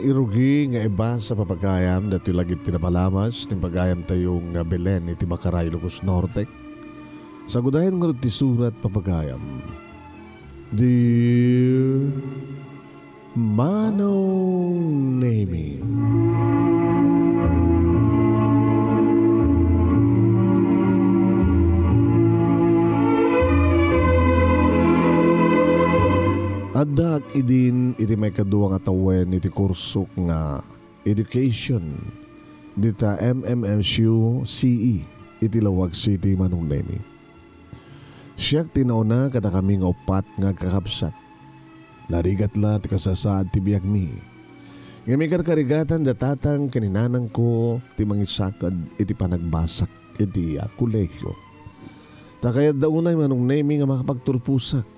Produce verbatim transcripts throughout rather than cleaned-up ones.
Irugi nga ibasa, papagayam, datoy lagip ti napalamas ti pagayamtayo nga Belen iti Macaray, Ilocos Norte. Sagudayan ngarud ti surat, papagayam. Dear Manong Nemi. Addaak idin iti maikadua nga tawen iti kursok nga education dita M M S U C E iti Laoag City, Manong Nemi. Siak ti nauna kadakami nga uppat nga agkakabsat. Narigat la ti kasasaad ti biagmi. Ngem ikarkarigatan da tatang ken ni nanangko ti mangisaked iti panagbasak iti, ah, kolehio. Ta kayatda unay, Manong Nemi, nga makapagturposak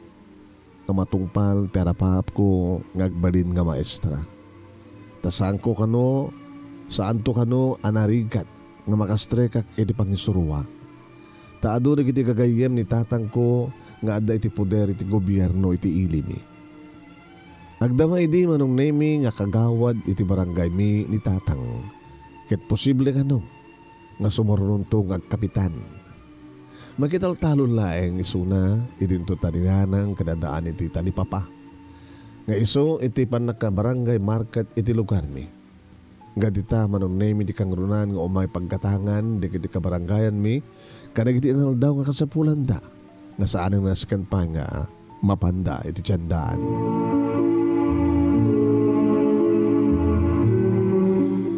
nga matungpal ti arapaapko nga agbalin nga maestra. Ta saanko kano, saanto kano a narigat nga makastrekak iti pangisuroak. Ta adu dagiti gagayyem ni tatangko nga adda iti poder iti gobierno iti ilimi. Agdama idi, Manong Nemi, nga kagawad iti barangaymi ni tatang. Ket posible kano nga sumurnonto nga agkapitan. Makitaltalon laeng isuna idinto ta ni nanang ken addaan iti ta ni papa nga isu iti pannakabarangay market iti lugarmi. Nga dita, Manong Nemi, ti kangrunan nga umay paggatangan dagiti kabarangayanmi kadagiti inaldaw nga kasapulanda nga saanen nga nasken pay nga mapanda iti tiendaan.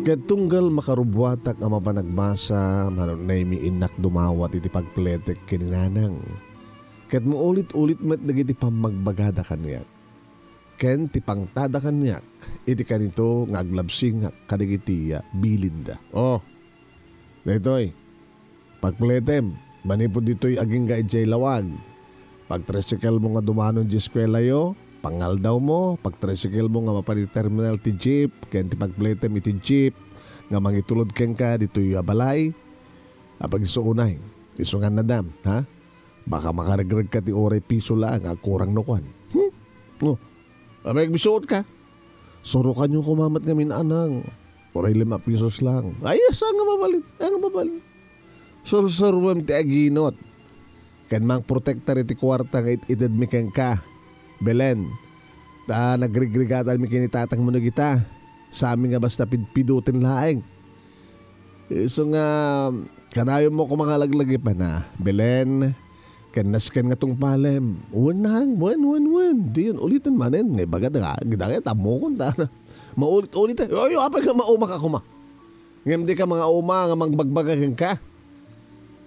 Ket tunggal makarubbuatak a mapan agbasa, Manong Nemi, innak dumawat iti pagpletek ken ni nanang. Ket maulit-ulit met dagiti pammagbagada kaniak ken ti pangtada kaniak iti kanito nga aglabsingak kadagiti bilinda. Oh, daytoy, pagpletem manipud ditoy agingga idiay lawag. Pagtricycle mo nga dumanon idiay eskuelayo, pangaldaw mo, pagtricycle mo nga mapan iti terminal ti jeep, ken ti pagpletem iti jeep nga mangitulod kenka ditoy a balay. Apag isu unay, isu nga nadam, ha? Baka makaregregka ti uray piso laeng nga agkurang no kuan. Hmm? No. Apay agbisuotka? Surokanyo koma met ngamin, anang. Uray lima pisos lang. Ay, asa nga mabalin? Ay, nga mabalin? Sursuruem ti aginot. Ken mangprotektar iti kuarta nga it-itedmi kenka, Belen. Ta nagrigrigatanmi ken ni tatangmo dagita. Saanmi nga basta pidpiduten laeng. Isu nga, kanayon mo koma nga laglagipen a, Belen, ken nasken nga tungpalem. Wen nang, wen, wen, wen. Diyon uliten manen, nga ibagada nga, gidangay, ammokon ta. Maulit-ulit, eh. Oy, apay nga mauma ka koma. Ngem di ka mangauma nga mangbagbaga kenka.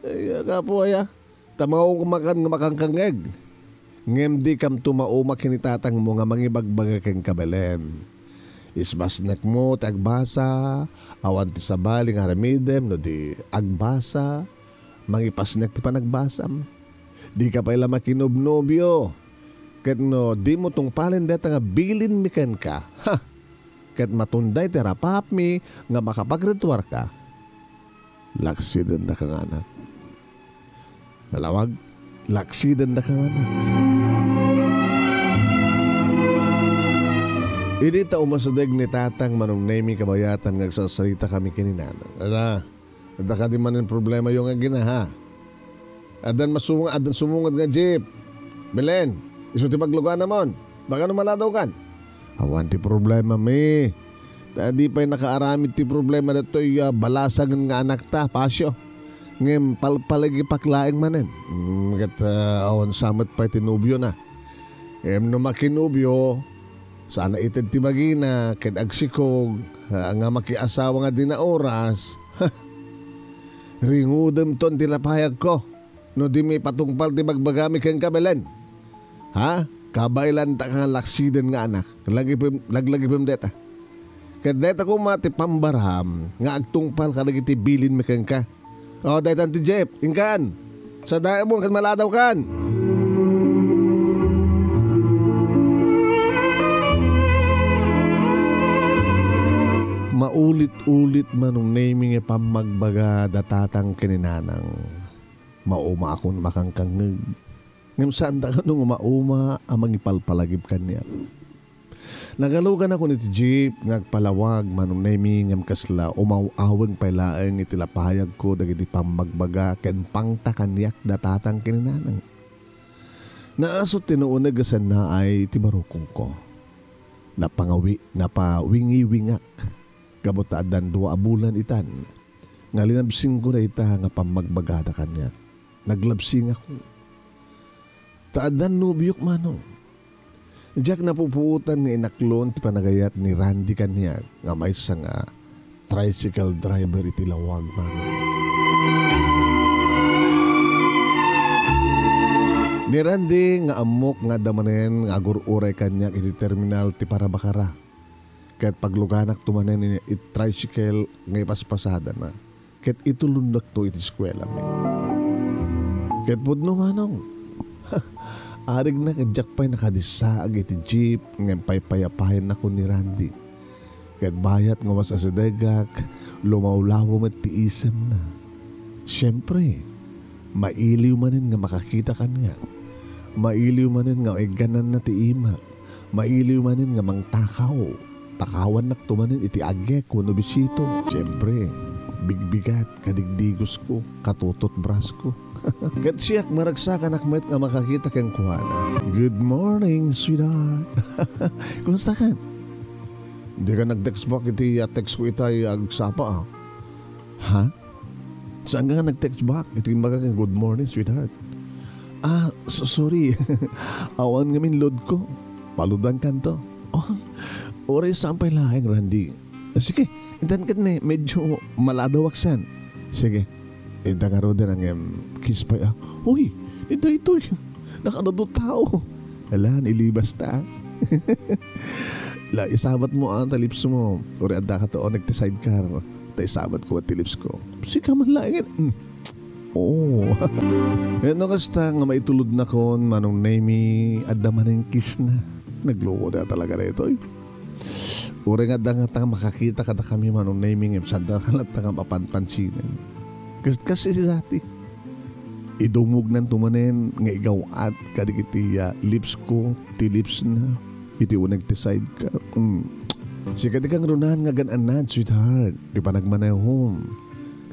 Ay, agapo, aya. Ta maumakan nga makangkangngeg. Ngem dikamto mauma ken ni tatangmo nga mangibagbaga kenka, Belen. Isbasnekmo ti agbasa, awan ti sabali nga aramidem no di agbasa, mangipasnek ti panagbasam. Dika pay la makinobnobio. Ket no dimo tungpalen dayta nga bilinmi kenka, ha! Ket matunday ti rapapmi nga makapagrituarka. Laksidendaka nga anak. Nalawag, laksidendaka nga anak. Idi ta umasideg ni tatang Manong Nemi kabayatan nga agsarsarita kami ken ni nanang. Ala, adda kadi manen problemayo nga agina, ha? Addan masung-, addan sumungad nga jeep. Belen, isu ti pagluganamon. Baka no maladawkan. Awan ti problema, mi. Ta di pay nakaaramid ti problema datoy, ah, balasangen nga anakta, Pasio. Ngem palpalagipak laeng manen. Mm, ket, ah, awan sa met pay ti nobiona. Ngem no makinobio, saan a ited ti bagina ket agsikog, ah, nga makiasawa nga di naoras. Ringudemton ti lapayagko no dimo ipatungpal ti bagbagami kenka, Belen. Ha? Kabaelanta nga laksiden nga anak. Laglagipem, laglagipem deta. Ket deta koma ti pambaram nga agtungpal kadagiti bilinmi kenka. O, daytan ti jeep, inkan. Sadaemon ket maladawkan. Maulit-ulit Manong Nemi nga pammagbaga da tatang ken ni nanang. Maumaakon makangkangngeg. Ngem saanda kano nga mauma a mangipalpalagip kaniak. Nagaluganakon iti jeep nga agpalawag, Manong Nemy, ngem kasla umaw-aweng pay laeng iti lapayagko dagiti pammagbaga ken pangta kaniak da tatang ken ni nanang. Naasut ti nauneg a sennaay ti barukongko. Napangawi-, napawingiwingak gapu ta addan dua a bulan itan nga linabsingko dayta nga pammagbagada kaniak. Naglabsingakon. Ta addan nobiok, Manong. Diak napupuotan nga inaklon ti panagayat ni Randy kaniak nga maysa nga tricycle driver iti lawag, Manong. Ni Randy nga ammok nga adda manen nga agur-uray kaniak iti terminal ti Parabakara. Ket pagluganakto manen iti tricycle nga ipaspasadana, ket itulodnakto iti eskuelami. Ket pudno, Manong. Arigna ket diak pay nakadissaag iti jeep ngem paypayapayannakon ni Randy. Ket bayat nga umas-asidegak, lumawlawa met ti isemna. Siempre, mailiw manen nga makakita kaniak. Mailiw manen nga iggananna ti imak. Mailiw manen nga mangtakaw. Takawannakto manen iti agek wenno bisito. Siempre, bigbigat, kadigdigosko, katututbrasko. Ket siak, maragsakanak met nga makakita kenkuana. "Good morning, sweetheart." "Kumusta ka?" "Dika nag-text back iti, ah, text ko itay agsapa, ah." "Ha?" "Saan ka nga nag-text back iti imbaga ken, 'Good morning, sweetheart'?" "Ah, so-, sorry. Awan ngamin load ko." "Paludan kanto." "Oh, uray saan pay laeng, Randy." "Sige, intan ket ne, medyo maladawak san." "Sige." Inta ngaruden ngem kiss pay, ah. "Uy, ni daytoy. Nakadado tao." "Ala, nailibasta." "La, isabat mo, ah, ta lips mo. Uray adda ka to, onek ti sidecar. Ta isabat ko ti lips ko." "Sika man laeng." "Hmm. Oo." Ket no kasta nga maitulodnakon, Manong Nemy, adda manen kiss na. Nagloko da talaga daytoy. Uray nga adda nga ta makakita kadakami, Manong Nemy, ngem saan da latta nga mapanpansinen. Kas, kas iti dati. Idumognan to manen nga igaw-at kadagiti, ah, lips ko, ti lips na, iti uneg ti sidecar. Mm. Sika ti kangrunan nga gan-anad, sweetheart, ti panagmanehom.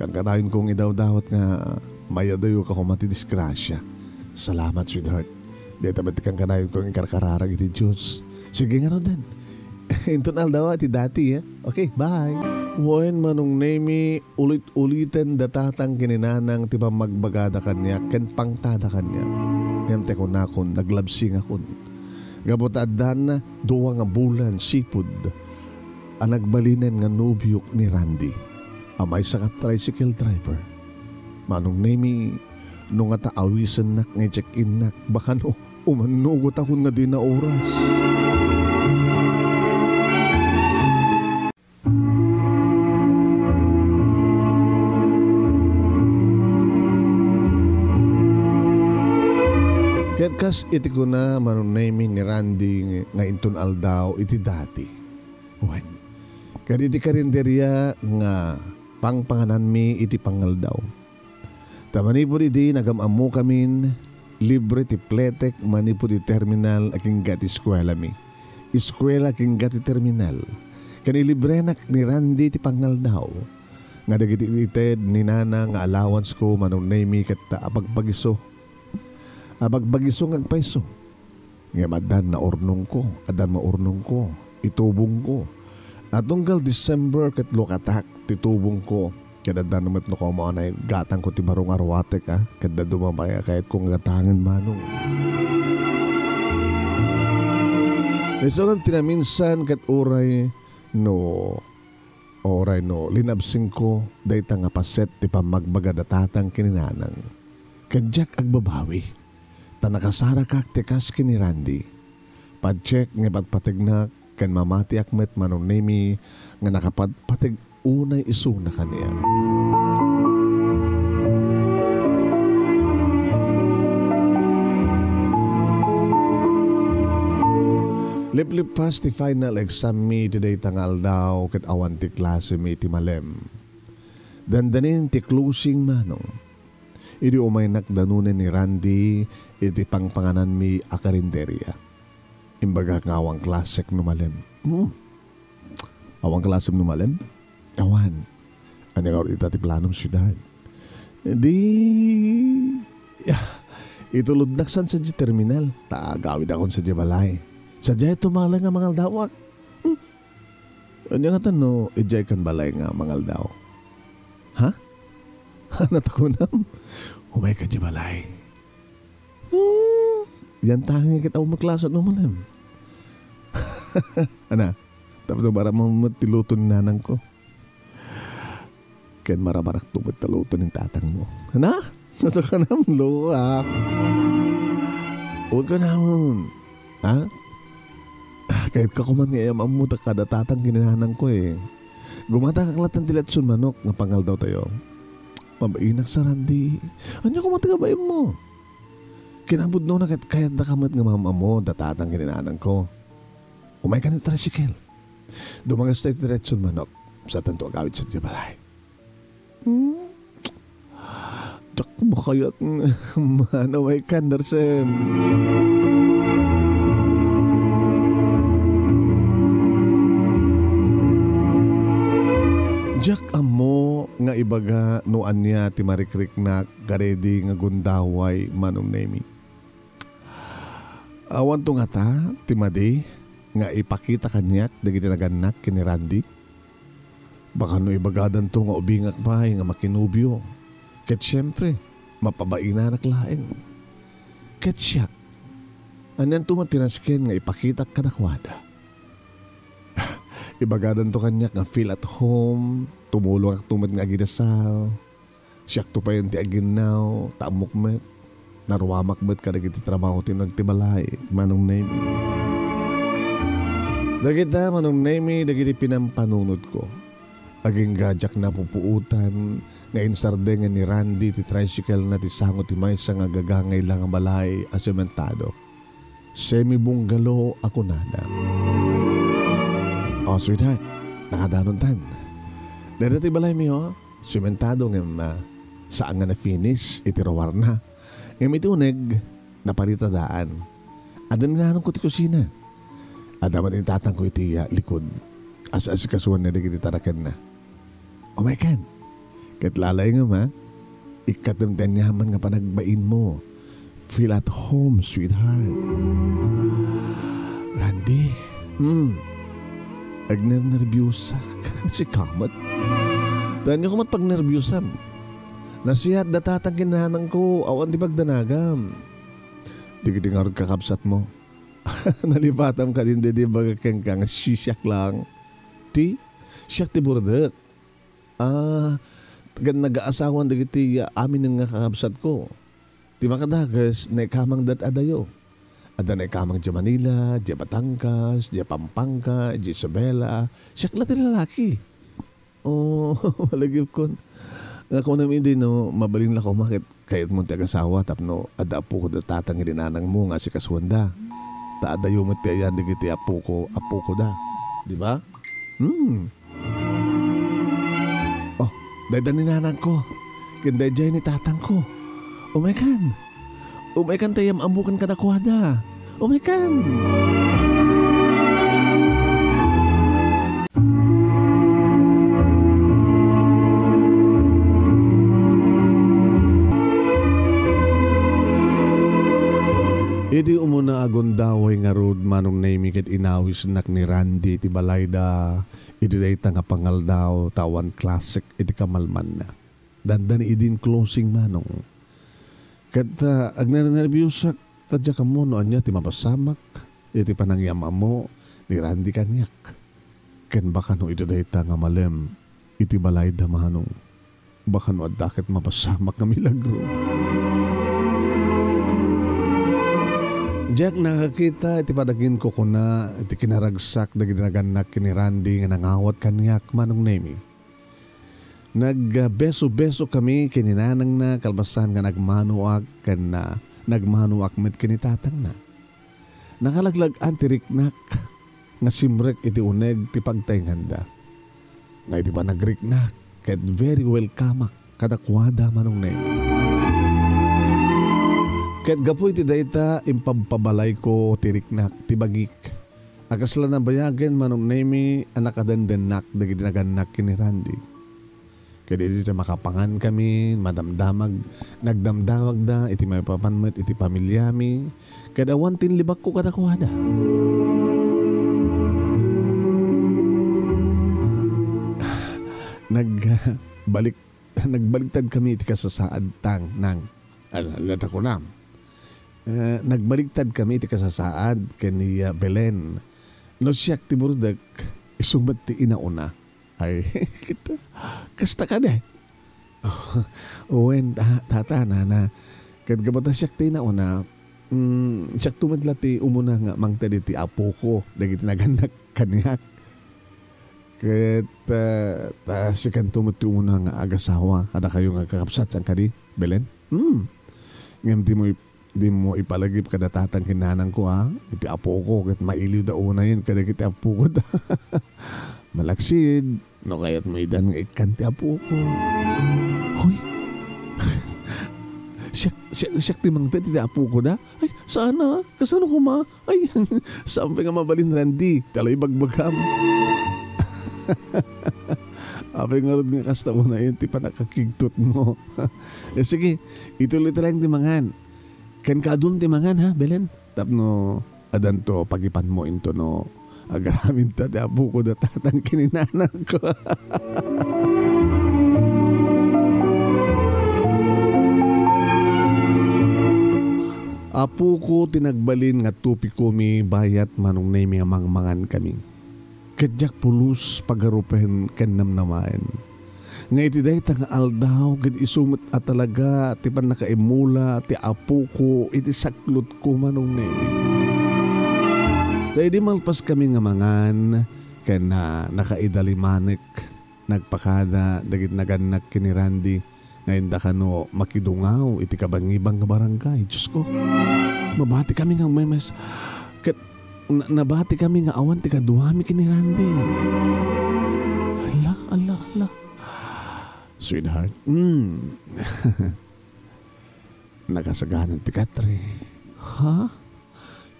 Kankanayon kong idawdawat nga mayadayo ka koma ti disgrasya. Salamat, sweetheart. Dayta met ti kankanayon kong ikarkararag iti Dios. Sige ngaruden. Inton aldaw ti dati, eh. Okay, bye. Wen, Manong Nemy, ulit-uliten da tatang ken ni nanang ti pammagbagada kaniak ken pangtada kaniak. Ngem ti kunakon, naglabsingakon. Gapu ta addan dua nga bulan sipud a nagbalinen nga nobiok ni Randy, a maysa nga tricycle driver. Manong Nemy, no ngata awisennak nga i-check-innak, baka no umannugotakon nga dina oras. Ket kas iti kuna, Manong Nemy, ni Randy nga inton aldaw iti dati. Wen, ket iti karinderia nga pangpangananmi iti pangaldaw. Ta manipud idi nagam-ammokamin, libre ti pletek manipud iti terminal a kingga ti eskuelami. Eskuela kingga ti terminal. Ken ilibrenak ni Randy ti pangaldaw. Nga dagiti ited ni nana nga allowance ko, Manong Nemy, ket ta apagpagiso. Apagpagiso nga agpayso. Ngem addan naurnongko, addan maurnongko, itubongko. A tunggal December ket lukatak ti tubongko. Ket addan met no kaumao a naigatangko ti baro nga ruatek, a, ket dadduma pay a kayatko nga gatangen, Manong. Isu nga ti naminsan ket uray no, uray no linabsingko dayta nga paset ti pammagbaga da tatang ken ni nanang. Ket diak agbabawi. Ta nakasarakak ti kas ken ni Randy. Patiek nga ipatpategnak ken mamatiak met, Manong Nemy, nga nakapatpateg unay isuna kaniak. Liplippas ti final exam mi iti dayta nga aldaw ket awan ti klase mi iti malem. Dandanin ti closing, Manong. Idi umaynak danunen ni Randy iti pangpangananmi a karinderia. Imbagak nga awan klasek no malem. Hmm. Awan klasem no malem? Awan. Ania ngarud ita ti planom, sweetheart? Di, ah, itulodnak san sadiay terminal. Ta agawidakon sadiay balay. Sadiay tumala nga mangaldawak. Hmm. Ania ngatan no idiay kan balay nga mangaldaw? Ha? Ania ti kunam? Umayka idiay balay. Hmm, yan tangi ket awan met klase no malem. Ana, tapno maramam met ti luto ni nanangko. Ken maramarakto met ta luto ni tatangmo. Ana? Ania ti kunam, Lua? Uy, kunam. Ha? Ah, kayatko koma nga iyam-ammo ta kada tatang ken ni nanangko, eh. Gumatakak latta ti letson manok nga pangaldawtayo. Mabainak sa Randy. Ania koma ti kabainmo? Kinapudnona ket kayatdaka met nga maam-ammo da tatang ken ni nanangko. Umaykan iti tricycle. Dumagasta iti diretson manok. Satanto agawid sadiay balay. Hmm? Diak makayat. Mano, umaykan, Darsem. Diak ammo nga ibaga no ania ti marikriknak kadaydi nga gundaway, Manong Nemy. Awanto ngata ti madi nga ipakita kaniak dagiti nagannak ken ni Randy? Baka no ibagadanto nga ubingak pay nga makinobio. Ket siempre, mapabainanak laeng. Ket siak, anianto met ti nasken nga ipakitak kadakuada? Ibagadanto kaniak nga feel at home, tumulongakto met nga agidasal. Siakto payen ti aginnaw, ta ammok met. Naruamak met kadagiti trabaho ti nagtibalay, Manong Nemy. Dagita, Manong Nemy, dagiti pinampanunotko. Agingga diak napupuotan nga insardengen ni Randy ti tricycle-na ti sango ti maysa nga gagangay la nga balay a sementado. Semi-bungalow a kunada. Oh, sweetheart, nakadanontan. Dayta ti balaymi, oh. Sementado ngem, ah, saan nga na-finish iti ruarna. Ngem iti uneg, naparitada daan. Adda ni nanangko ti kusina. Adda met ni tatangko iti, ah, likod. As-asikasuanna dagiti tarakenna. Umaykan. Ket lalayngem, ha? Ikkatem ti aniaman nga panagbainmo. Feel at home, sweetheart. Randy, hmm. Agnernerbiosak. Sika met. Daan niyo met pagnerbiosam. Nasiat da tatang ken nanangko, awan ti pagdanagam. Dagiti ngarud kakabsatmo. Nalipatam kadin daydi ibaga kenka nga sisiak lang. Ti, siak ti burdek. Ah, ket nagaasawan dagiti, ah, amin nga kakabsatko. Ti makadakes, naikamang dat adayo. Adda naikamang idiay Manila, idiay Batangas, idiay Pampanga, idiay Isabela. Siak la ti lalaki. Oh, malagipkon. Nga kunam idi no, mabalin la koma ket kayatmo ti agasawa tapno adda apoko da tatang ken ni nanangmo nga asikasuanda. Ta adayo met ti ayan dagiti apoko, apoko da. Di ba? Hmm. Oh, dayta ni nanangko. Ken daydiay ni tatangko. Umaykan. Umaykan ta iyam-ammokan kadakuada. Umaykan. Idi umuna a gundaway ngarud, Manong Nemy, ket inawisnak ni Randy ti balayda idi dayta nga pangaldaw ta awan klasek iti kamalmanna. Dandani idin closing, Manong. Ket, ah, agnernerbiosak ta diak ammo no ania ti mapasamak iti panangyam-ammo ni Randy kaniak. Ken baka no iti dayta nga malem iti balayda, Manong, baka no adda ket mapasamak nga milagro. Diak nakakita iti padaginkukuna iti kinaragsak dagiti nagannak ken ni Randy nga nangawat kaniak, Manong Nemy. Nagbeso-beso kami ken ni nanangna kalpasan nga nagmanoak ken, ah, nagmanoak met ken ni tatangna. Nakalaglag-an ti riknak nga simrek iti uneg ti pagtaenganda. Nga idi panagriknak, ket very welcomeak kadakuada, Manong Neng. Ket gapu iti dayta, impabpabalayko ti riknak, ti bagik. A kasla nabayagen, Manong Nemi, a nakadendennak dagiti nagannak ken ni Randy. Ket idi ta makapangan kami, madamdamag, nagdamdamagda iti maipapan met iti pamiliami, ket awan tinlibakko kadakuada. Nagbalik, nagbaliktad kami iti kasasaad tang nang, ala, ala ta kunam. Eh, nagbaliktad kami iti kasasaad ken ni, ah, Belen. No siak ti burdek, isu met ti inauna. Ay, kita, kasta kadi. Wen, ta-, tata, nana. Ket gapu ta siak ti nauna, mm, siak met la ti umuna nga mangted iti apoko, dagiti nagannak kaniak. Ket, ah, ta sikanto met ti umuna nga agasawa, kadakayo nga kakabsat, saan kadi, Belen? Hmm. Ngem dimo ip-, dimo ipalagip kada tatang ken nanangko, a, iti apoko, ket mailiwda unayen kadagiti apoko da. Malaksid, no kayatmo idan nga ikkan ti apoko. Hoy! Siak, siak, siak ti mangted iti apoko da? Ay, saan a? Kasano koma? Ay, saan pay nga mabalin, Randy? Tala ibagbagam. Apay ngarud nga kasta unayen ti pannakakigtotmo? Eh, sige, ituloy ta laeng ti mangan. Ken kaadun ti mangan, ha, Belen? Tapno adanto pagipanmo into no agaramidta ti apoko da tatang ken ni nanangko. Apoko ti nagbalin nga tupikomi bayat, Manong Nemi, a mangmangan kami. Ket diak pulos pagarupen ken namnamaen nga iti dayta nga aldaw, ket isu met a talaga ti pannakaimmula ti apoko iti saklotko, Manong Nemi. Ta idi malpas kami nga mangan, ken, ah, nakaidalimanek, nagpakada dagiti nagannak ken ni Randy nga inda kano makidungaw iti kabangibang nga barangay. Diosko, mabati kami nga memes, ket na-, nabati kami nga awan ti kaduami ken ni Randy. Ala, ala, ala. Sweetheart, mm. Nakasaganan ti katre. Ha?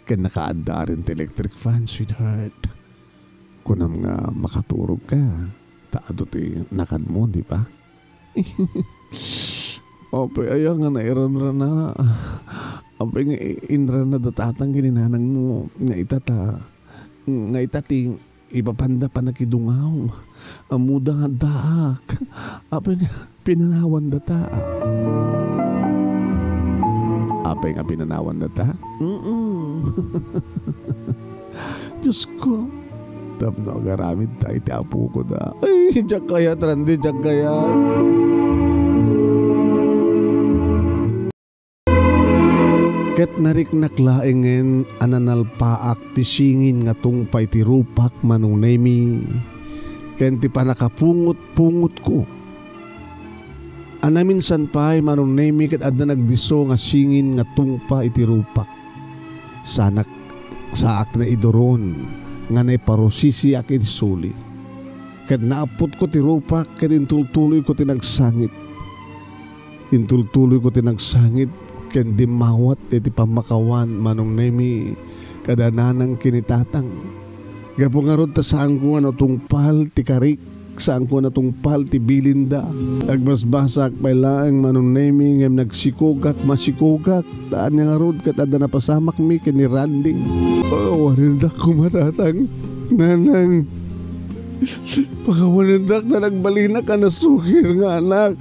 Ken nakaadda rin ti electric fan, sweetheart. Kunam nga makaturog ka. Ta adu ti nakadmo, di ba? Apay aya nga nairanrana? Apay nga i-, inrana da tatang ken ni nanangmo nga ita ta, nga ita ti ipapanda pannakidungaw? Ammoda nga addaak. Apay nga pinanawan data? Apay nga pinanawan data? Mm. Diosko, tapno agaramid ta iti apoko da. Ay, diak kayat, Randy, diak kayat. Ket nariknak laengen a nanalpaak ti singin nga tungpa iti rupak, Manong Nemi, ken ti pannakapungot-pungotko. A naminsan pay, Manong Nemi, ket adda nagdisso nga singin nga tungpa iti rupak. Saanak, saak naiduron nga naiparusisiak iti suli. Ket naappotko ti rupak ket intultuloyko ti nagsangit. Intultuloyko ti nagsangit ken dimmawat iti pammakawan, Manong Nemi, kada nanang ken ni tatang. Gapu ngarud ta saanko nga natungpal ti karik, saanko nga natungpal ti bilinda. Nagbasbasaak pay laeng, Manong Nemi, ngem nagsikogak, masikogak, ta ania ngarud ket adda napasamakmi ken ni Randy. Pakawanendak koma, tatang, nanang. Pakawanendak ta nagbalinak a nasukir nga anak.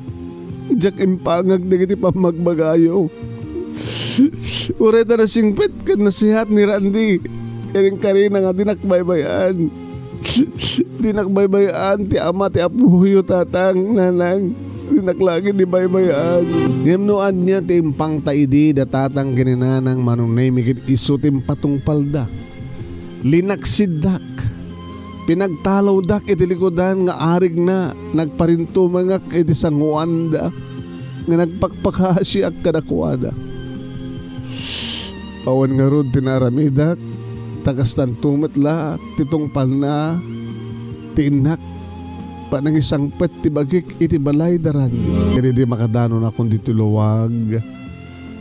Diak impangag dagiti pammagbagayo. Uray ta nasingpet ken nasihat ni Randy, ken inkarina nga dinak baybay-an. Dinak baybay-an ti ama ti apoyo, tatang, nanang. Dinak la ketdi baybay-an. Ngem no ania ti impangta idi da tatang ken ni nanang, Manong Nemi, ket isu ti impatungpalda. Linaksiddak. Pinagtalawdak iti likudan nga arigna, nagparintumengak iti sangoanda nga nagpakpakasiak kadakuada. Awan ngarud ti naaramidak, ta kastanto met la ti tungpalna ti innak, panangisangpet ti bagik iti balay da Randy. Ket idi makadanonakon ditoy lawag,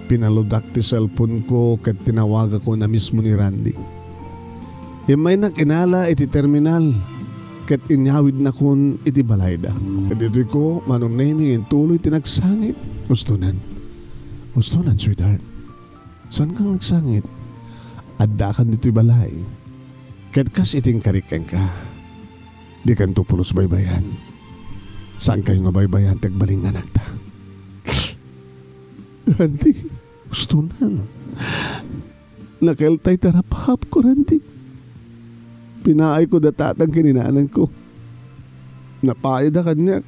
Pinaludak ti cellphone-ko ket tinawagakon a mismo ni Randy. Immaynak inala iti terminal ket inyawidnakon iti balayda. Ket ditoy ko, Manong Nemy, intuloy ti nagsangit. Ustonan. Ustonan, sweetheart. Saanka nga agsangit? Addakan ditoy balay. Ket kas iti inkarik kenka, dikanto pulos baybay-an. Saankayo nga baybay-an ti agbalin nga anakta. Randy, ustonan. Nakaeltay ti arap-apko, Randy. Pinaayko da tatang ken ni nanangko. Napaayda kaniak.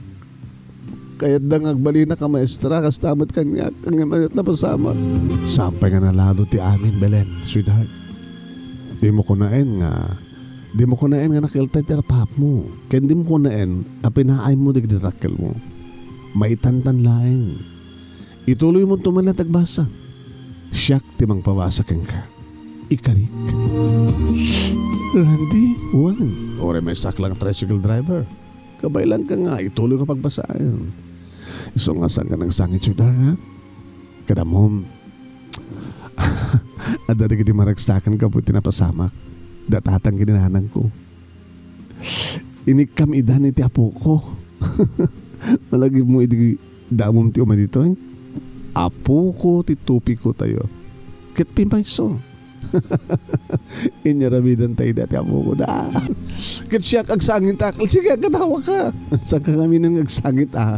Kayatda nga agbalinak a maestra, kasta met kaniak, ngem ania't napasamak? Saan pay nga nalalo ti amin, Belen, sweetheart. Dimo kunaen nga, dimo kunaen nga nakaeltay ti arap-apmo, ken dimo kunaen a pinaaymo dagiti dakkelmo. Maitantan laeng. Ituloymonto met laeng ti agbasa. Siak ti mangpabasa kenka. Ikarik. Randy, wen, uray maysaak la nga tricycle driver. Kabaelanka nga, ituloyko pagbasaen. Isu nga saanka nga agsangit, sweetheart, ha? Kada mo, adda dagiti maragsakan gapu iti napasamak. Da tatang ken ni nanangko. Inikkam idan iti apoko. Malagipmo idi damom ti umay ditoy. Apoko ti topiktayo. Ket pimayso. Inyaramidan tayo dati apoko da. Ket siak agsangitak. Sige, agkatawa ka. Saanka ngamin nga agsangit, a?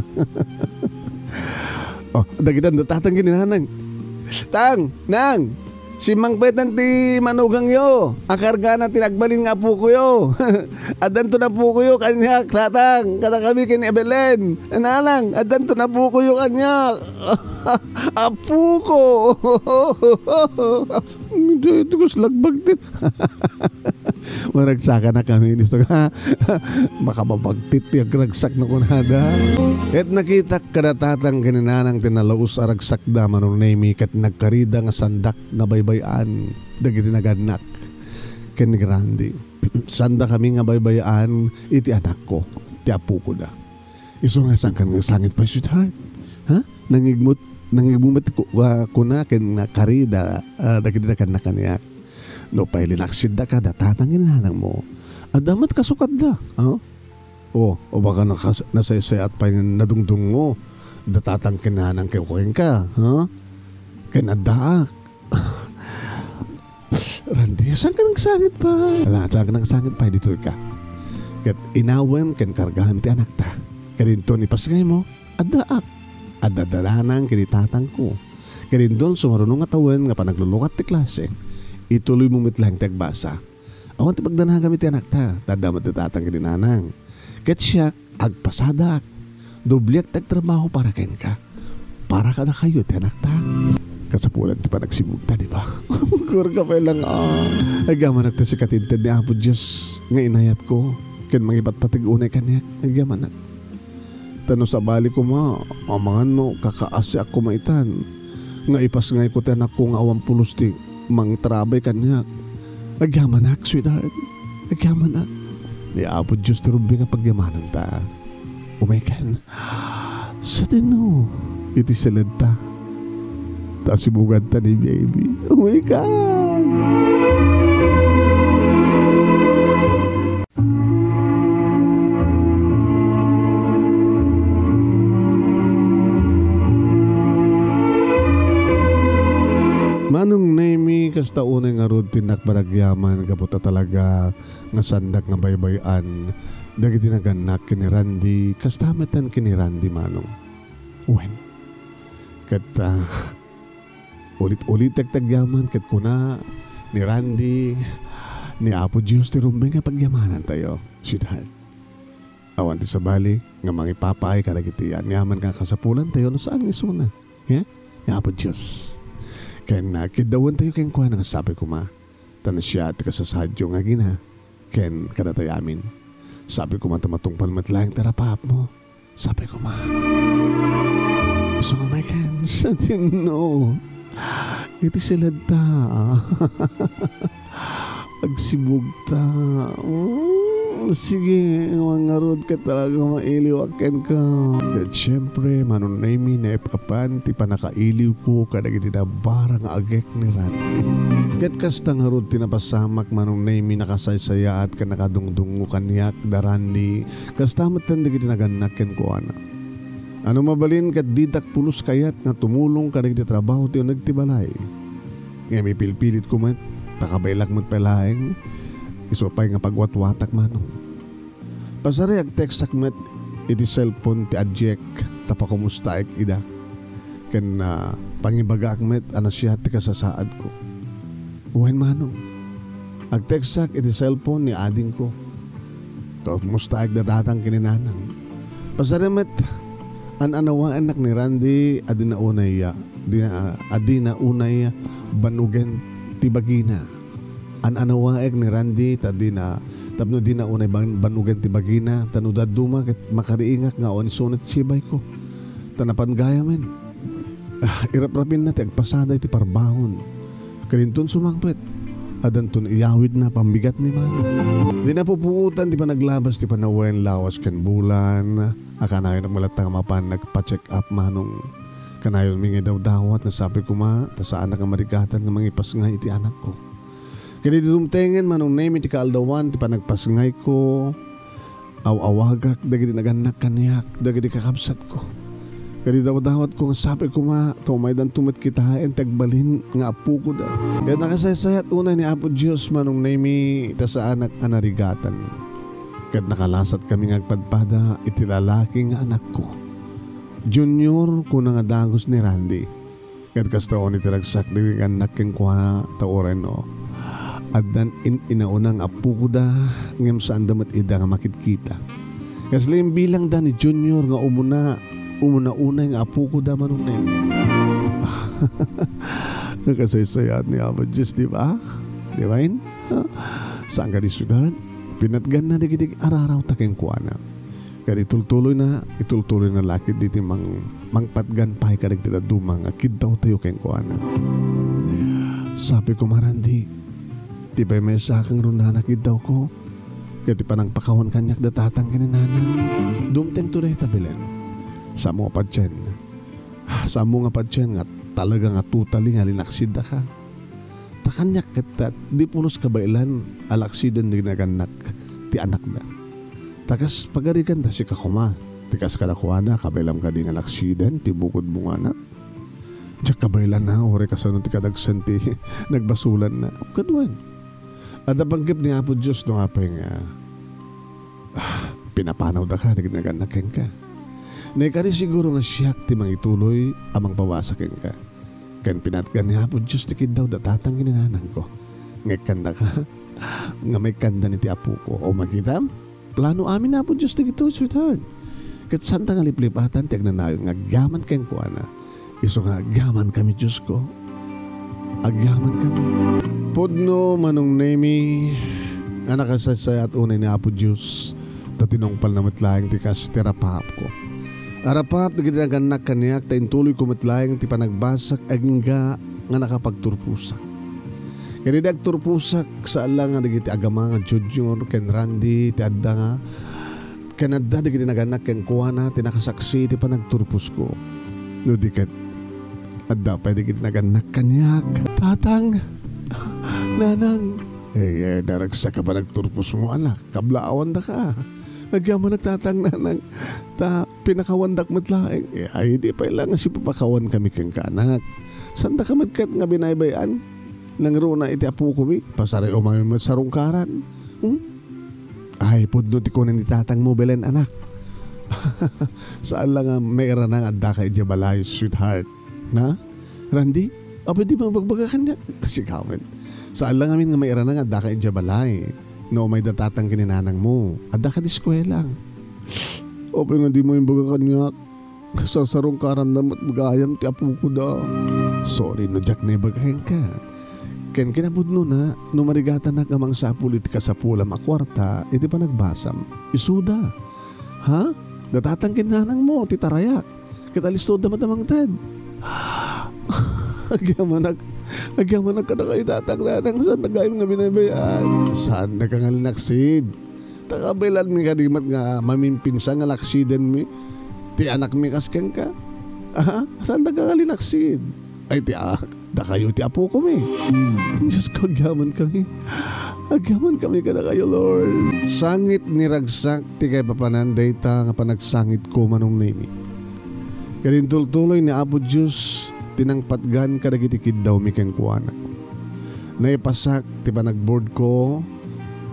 Oh, dagita da tatang ken ni nanang. Tang, nang, simmangpetan ti manugangyo a kargana ti nagbalin nga apokoyo. Addanton apokoyo kaniak, tatang, kadakami ken ni Belen. Nanang, addanton apokoyo kaniak. Apoko! Iti, iti, kas lagbagtit. Maragsakan a kami, isto ka. Makababagtit ti agragsak no kunada. Ket nakitak kada tatang ken ni nanang ti nalaus a ragsakda, Manong Nemy, ket nagkarida nga saandak nga baybay-an dagiti nagannak ken ni Randy. Saandakami nga baybay-an iti anakko, ti apokoda. Isu nga saanka nga agsangit pay, sweetheart? Ha? Nangigmut, nangigmut met ku-, ah, kuna ken nakarida, ah, dagiti nagannak kaniak. No pay linaksidda kada tatang ken ni nanangmo, adda met kasukatda, ha? O, o baka nakas-, nasaysayaat pay nadungdungngo da tatang ken ni nanang kenka, ha? Ken addaak. Randy, saanka nga agsangit pay? Ala, saanka nga agsangit pay, ditoyka. Ket inawem ken kargam ti anakta. Ket inton ipasngaymo, addaak. Adda da nanang ken ni tatangko. Ket inton sumaruno nga tawen nga panaglulukat ti klase, ituloymo met laeng ti agbasa. Awan ti pagdanagam iti anakta, ta adda met da tatang ken ni nanang. Ket siak, agpasadak. Dobliak ti agtrabaho para kenka. Para kadakayo ti anakta. Kasapulan ti panagsibugta, di ba? Kurka pay lang, ah. Agyamanak ta sika ti inted ni Apo Dios nga inayatko ken mangipatpateg unay kaniak. Agyamanak. Ta no sabali koma, amangan no kakaasiak koma itan, nga ipasngayko ti anakko nga awan pulos ti mangtrabay kaniak. Agyamanak, sweetheart. Agyamanak. Ni Apo Dios ti rumbeng a pagyamananta. Umaykan. Sadino iti siledta. Ta sibuganta ni baby. Umaykan. Manong Nemy, kasta unay ngarud ti innak panagyaman gapu ta talaga nga saandak nga baybay-an dagiti nagannak ken ni Randy, kasta met ken ni Randy, Manong. Wen, ket, ah, ulit-ulitek ti agyaman ket kuna ni Randy, ni Apo Dios ti rumbeng a pagyamanantayo, sweetheart. Awan ti sabali nga mangipapaay kadagiti aniaman nga kasapulantayo no saan nga isuna. Ket ni Apo Dios. Ken, ah, kiddawentayo kenkuana nga sapay koma. Ta no siak ti kasasaadyo nga agina ken kadatayo amin. Sapay koma ta matungpal met laeng ti arap-apmo. Sapay koma. Isu nga umaykan, sadino iti siledta. Agsibugta. Oh. Sige, ngarud ket talaga mailiwak kenka. Ket siempre, Manong Nemy, naep-epan ti pannakailiwko kadagiti nabarang nga agek ni Randy. Ket kasta ngarud ti napasamak, Manong Nemy, nakasaysayaat ken nakadungdungngo kaniak da Randy, kasta metten dagiti nagannak kenkuana. Ano mabalin ket ditak pulos kayat nga tumulong kadagiti trabaho ti uneg ti balay. Ngem ipilpilitko met, ta kabaelak met pay laeng, isu pay nga pagwatwatak, Manong. Pasari agtekstak met iti cellphone ti adiek ta pakumustaek ida. Ken, ah, pangibagaak met a nasia ti kasasaadko. Wen, Manong. Agtekstak iti cellphone ni adingko. Kumustaek da tatang ken ni nanang. Pasari met, an-anawaennak ni Randy a dina unay, ah, dina, a dina unay banugen ti bagina. An-anawaek ni Randy ta dina, tapno dina unay ban-, banugen ti bagina, ta no dadduma ket makariingak nga awan isu ti sibayko. Ta napan gayamen. Ah, iraprapinna ti agpasada iti parbahon. Ket inton sumangpet, addanton iyawidna pambigatmi man. Di napupuotan ti panaglabas ti panawen lawas ken bulan, a kanayon met latta nga mapan nagpa-check up, Manong. Kanayonmi nga idawdawat nga sapay koma, ta saannak nga marigatan nga mangipasngay iti anakko. Ket idi dumtengen, Manong Nemy, ti kaaldawan ti panagpasngayko, aw-awagak dagiti nagannak kaniak, dagiti kakabsatko. Ket idawdawatko nga sapay koma, ta umaydanto met kitaen ti agbalin nga apokoda. Ket nakasaysayat unay ni Apo Dios, Manong Nemy, ta saannak a narigatan. Ket nakalasatkami nga agpadpada iti lalaki nga anakko. Junior, kuna nga dagus ni Randy. Ket kasta unay ti ragsak dagiti nagannak kenkuana, ta uray no addan in-inauna nga apokoda, ngem saanda met ida nga makitkita. Kasla imbilangda ni Junior nga umuna, umuna unay nga apokoda, Manong Nemy. Nakasaysayat ni Apo Dios, di ba? Di ba, in? Ha? Saan kadi, sweetheart? Pinatganna dagiti ararawta kenkuana. Ket itultuloyna, itultuloyna la ketdi ti mang-, mangpatgan pay kadagiti dadduma nga kiddawtayo kenkuana. Sapay koma, Randy, ti pay maysa a kangrunana kiddawko, ket ti panangpakawan kaniak da tatang ken ni nanang. Dumtengto dayta, Belen. Saanmo nga patien. Saanmo nga patien nga talaga nga totally nga linaksidaka. Ta kaniak ket ta, di pulos kabaelan a laksiden ti nagannak ti anakda. Ta kas pagariganda sika koma, ti kas kadakuada, kabaelam kadi nga laksiden ti bukod bungana? Diak kabaelanna, uray kasano ti kadagsen ti nagbasolanna. Ket wen, adda panggep ni Apo Dios no apay nga, ah, pinapanawdaka dagiti nagannak kenka. Nay kadi siguro nga siak ti mangituloy a mangpabasa kenka. Ken pinatgan ni Apo Dios ti kiddaw da tatang ken ni nanangko. Nga ikkandaka, nga maikkandan iti apoko. O, makitam? Plano amin ni Apo Dios dagitoy, sweetheart. Ket saanta nga liplipatan ti agnanayon nga agyaman kenkuana. Isu nga agyamankami, Diosko. Agyamankami. Pudno, Manong Nemy, nga nakasaysayat unay ni Apo Dios, ta tinungpalna met laeng ti kas ti rapapko. Arapap dagiti nagannak kaniak, ta intuloyko met laeng ti panagbasak agingga nga nakapagturposak. Ket idi agturposak, saan la nga dagiti agama nga Junior ken Randy ti adda nga, ken adda dagiti nagannak kenkuana ti nakasaksi iti panagturposko. No di ket, adda pay dagiti nagannak kaniak. Tatang! Nanang! Eh, eh, naragsak a panagturposmo, anak. Kablaawan daka. Agyamanak, Tatang, Nanang. Ta pinakawandak met laeng. Eh, ay, di pay la nga sipapakawankami kenka, anak. Saandaka met ket nga binaybay-an? Nangruna iti apokomi, pasari umami met sarungkaran. Hmm? Ay, pudno ti kuna ni tatangmo, Belen, anak. Saan la nga mairana nga addaka idiay balay, sweetheart. Na? Randy? Apay di mo ibagbaga kaniak? Sika met. Saan la ngamin nga mairana nga addaka idiay balay. No umay da tatang ken ni nanangmo, addaka di eskuela. Apay nga di mo imbaga kaniak? Kasasarungkaran da met gayam ti apokoda. Sorry no diak naibaga kenka. Ken kinapudnona, no marigatanak a mangsapul iti kasapulam a kuarta iti panagbasam, isuda. Ha? Datatang ken nanangmo ti tarayak. Ket alistoda met a mangted. Agyamanak, agyamanak kadakayo, tatang, nanang, saan nga gayam nga binaybay-an? Saannaka nga linaksid. Ta kabaelanmi kadi met nga mamimpinsan nga laksidenmi ti anakmi kas kenka. Aha? Saan da ka nga linaksid? Ay, ti a-, dakayo ti apokomi. Diyos ko, agyaman kami. Agyaman kami kadakayo, Lord. Sangit ni ragsak ti kaipapanan dayta nga panagsangitko, Manong Nemi. Ket intultuloy ni Apo Dios ti nangpatgan kadagiti kiddawmi kenkuana. Naipasak ti panagboardko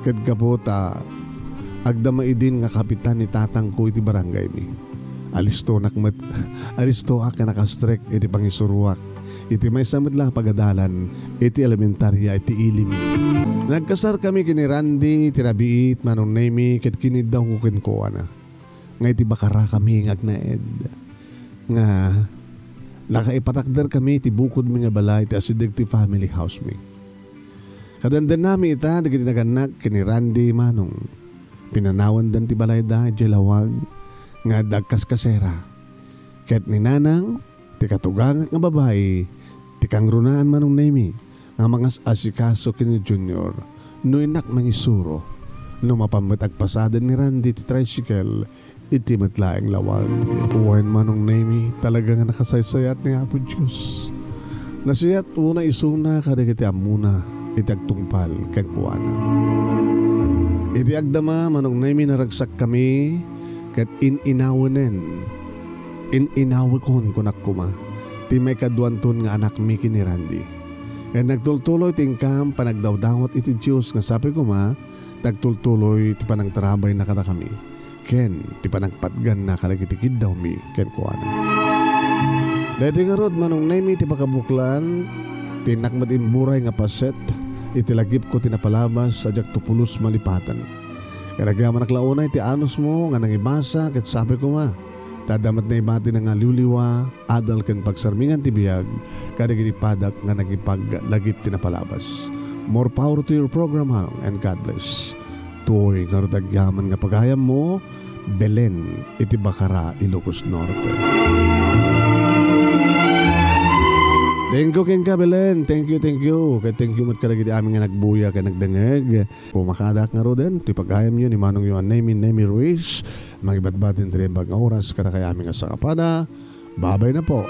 ket gapu ta agdama idin nga kapitan ni tatangko iti barangaymi. Alistonak met, alistoak nga nakastrek iti pangisuroak iti maysa met la a pagadalan iti elementaria iti ilim. Nagkasarkami ken ni Randy iti rabiit, Manong Nemi, ket kiniddawko kenkuana nga iti bakarakami nga agnaed nga nakaipatakderkami iti bukodmi nga balay ti asideg ti family housemi. Kadendennami ita dagiti nagannak ken ni Randy, Manong. Pinanawandan ti balayda idiay lawag nga adda agkaskasera. Ket ni Nanang, ti katugangak nga babai, ti kangrunaan, Manong Nemi, nga mangas-asikaso ken ni Junior no innak mangisuro. No mapan met agpasaden ni Randy ti tricycle iti met laeng lawag. Wen, Manong Nemi, talaga nga nakasaysayat ni Apo Dios. Nasayaat unay isuna kadagiti ammona iti agtungpal kenkuana. Iti agdama, Manong Nemi, naragsakkami ket in-inawenen, in-inawekon, kunak koma, ti maikaduanton nga anakmi ken ni Randy. Ket nagtultuloy ti inkam panagdawdawat iti Dios nga sapay koma, ti agtultuloy ti panangtarabayna kadakami ken ti panangpatganna kadagiti kiddawmi kenkuana. Daytoy ngarud, Manong Nemi, ti pakabuklan ti innak met imburay nga paset iti lagipko ti napalabas a diakto pulos malipaten. Ket agyamanak la unay ti anusmo nga nangibasa ket sapay koma, ta adda met naibatina nga liwliwa, adal ken pagsarmingan ti biag kadagiti padak nga nagipaglagip ti napalabas. More power to your program, Manong, and God bless. Toy ngarud agyaman nga pagayammo, Belen, iti Bacara, Ilocos Norte. Thank you kenka, Belen. Thank you, thank you. Ket thank you met kadagiti amin nga nagbuya ken nagdengeg. Pumakadak ngaruden ti pagayamyo ni Manongyo a Nemi, Nemi Ruiz. Mangibatbat ti naimbag nga oras kadakayo amin nga sakapada. Babay na po.